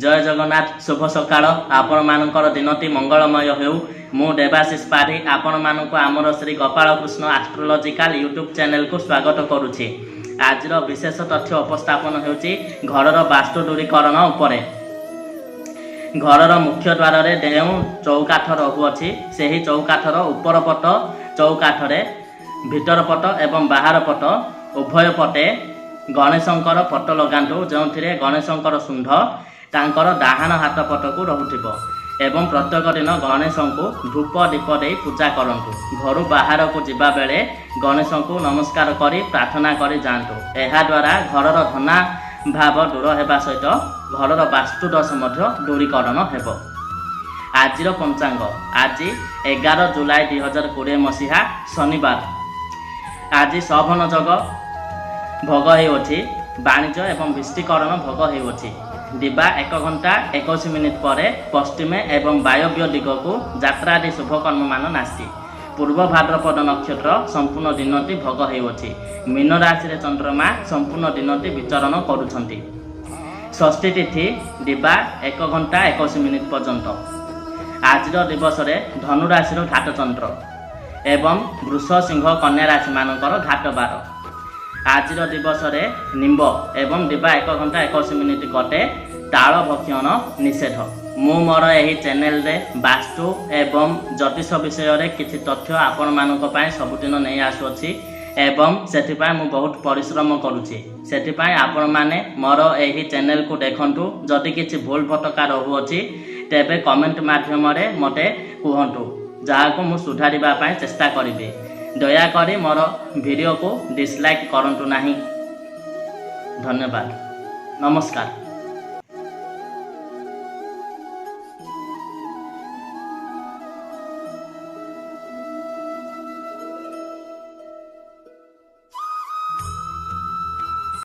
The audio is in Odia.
ଜୟ ଜଗନ୍ନାଥ। ଶୁଭ ସକାଳ। ଆପଣମାନଙ୍କର ଦିନଟି ମଙ୍ଗଳମୟ ହେଉ। ମୁଁ ଦେବାଶିଷ ପାଢ଼ୀ ଆପଣମାନଙ୍କୁ ଆମର ଶ୍ରୀ ଗୋପାଳକୃଷ୍ଣ ଆଷ୍ଟ୍ରୋଲୋଜିକାଲ ୟୁଟ୍ୟୁବ୍ ଚ୍ୟାନେଲକୁ ସ୍ୱାଗତ କରୁଛି। ଆଜିର ବିଶେଷ ତଥ୍ୟ ଉପସ୍ଥାପନ ହେଉଛି ଘରର ବାସ୍ତୁ ଦୂରୀକରଣ ଉପରେ। ଘରର ମୁଖ୍ୟ ଦ୍ୱାରରେ ଯେଉଁ ଚୌକାଠ ରହୁଅଛି, ସେହି ଚୌକାଠର ଉପର ପଟ ଚୌକାଠରେ ଭିତର ପଟ ଏବଂ ବାହାର ପଟ ଉଭୟ ପଟେ ଗଣେଶଙ୍କର ଫଟୋ ଲଗାନ୍ତୁ, ଯେଉଁଥିରେ ଗଣେଶଙ୍କର ଶୁଣ୍ଢ ତାଙ୍କର ଡାହାଣ ହାତ ପଟକୁ ରହୁଥିବ ଏବଂ ପ୍ରତ୍ୟେକ ଦିନ ଗଣେଶଙ୍କୁ ଧୂପ ଦୀପ ଦେଇ ପୂଜା କରନ୍ତୁ। ଘରୁ ବାହାରକୁ ଯିବା ବେଳେ ଗଣେଶଙ୍କୁ ନମସ୍କାର କରି ପ୍ରାର୍ଥନା କରି ଯାଆନ୍ତୁ। ଏହାଦ୍ୱାରା ଘରର ଧନାଭାବ ଦୂର ହେବା ସହିତ ଘରର ବାସ୍ତୁଦୋଷ ମଧ୍ୟ ଦୂରୀକରଣ ହେବ। ଆଜିର ପଞ୍ଚାଙ୍ଗ। ଆଜି 11 ଜୁଲାଇ 2020 ମସିହା, ଶନିବାର। ଆଜି ଶୋଭନ ଯୋଗ ଭୋଗ ହେଉଅଛି। ବାଣିଜ୍ୟ ଏବଂ ବିଷ୍ଟିକରଣ ଭୋଗ ହେଉଅଛି। ଦିବା 1 ଘଣ୍ଟା 21 ମିନିଟ୍ ପରେ ପଶ୍ଚିମେ ଏବଂ ବାୟବ୍ୟ ଦିଗକୁ ଯାତ୍ରାଦି ଶୁଭକର୍ମମାନ ନାସ୍ତି। ପୂର୍ବ ଭାଦ୍ରପଦ ନକ୍ଷତ୍ର ସମ୍ପୂର୍ଣ୍ଣ ଦିନଟି ଭୋଗ ହେଉଅଛି। ମୀନ ରାଶିରେ ଚନ୍ଦ୍ରମା ସମ୍ପୂର୍ଣ୍ଣ ଦିନଟି ବିଚରଣ କରୁଛନ୍ତି। ଷଷ୍ଠୀ ତିଥି ଦିବା 1 ଘଣ୍ଟା 21 ମିନିଟ୍ ପର୍ଯ୍ୟନ୍ତ। ଆଜିର ଦିବସରେ ଧନୁ ରାଶିର ଘାତଚନ୍ଦ୍ର ଏବଂ ବୃଷ, ସିଂହ, କନ୍ୟା ରାଶିମାନଙ୍କର ଘାତବାର। ଆଜିର ଦିବସରେ ନିମ୍ବ ଏବଂ ଦିବା 1 ଘଣ୍ଟା 21 ମିନିଟ୍ ଗଟେ ତାଳ ଭକ୍ଷଣ ନିଷେଧ। ମୁଁ ମୋର ଏହି ଚ୍ୟାନେଲରେ ବାସ୍ତୁ ଏବଂ ଜ୍ୟୋତିଷ ବିଷୟରେ କିଛି ତଥ୍ୟ ଆପଣମାନଙ୍କ ପାଇଁ ସବୁଦିନ ନେଇ ଆସୁଅଛି ଏବଂ ସେଥିପାଇଁ ମୁଁ ବହୁତ ପରିଶ୍ରମ କରୁଛି। ସେଥିପାଇଁ ଆପଣମାନେ ମୋର ଏହି ଚ୍ୟାନେଲକୁ ଦେଖନ୍ତୁ। ଯଦି କିଛି ଭୁଲ ଭଟକା ରହୁଅଛି, ତେବେ କମେଣ୍ଟ ମାଧ୍ୟମରେ ମୋତେ କୁହନ୍ତୁ, ଯାହାକୁ ମୁଁ ସୁଧାରିବା ପାଇଁ ଚେଷ୍ଟା କରିବି। ଦୟାକରି ମୋର ଭିଡ଼ିଓକୁ ଡିସଲାଇକ୍ କରନ୍ତୁ ନାହିଁ। ଧନ୍ୟବାଦ, ନମସ୍କାର।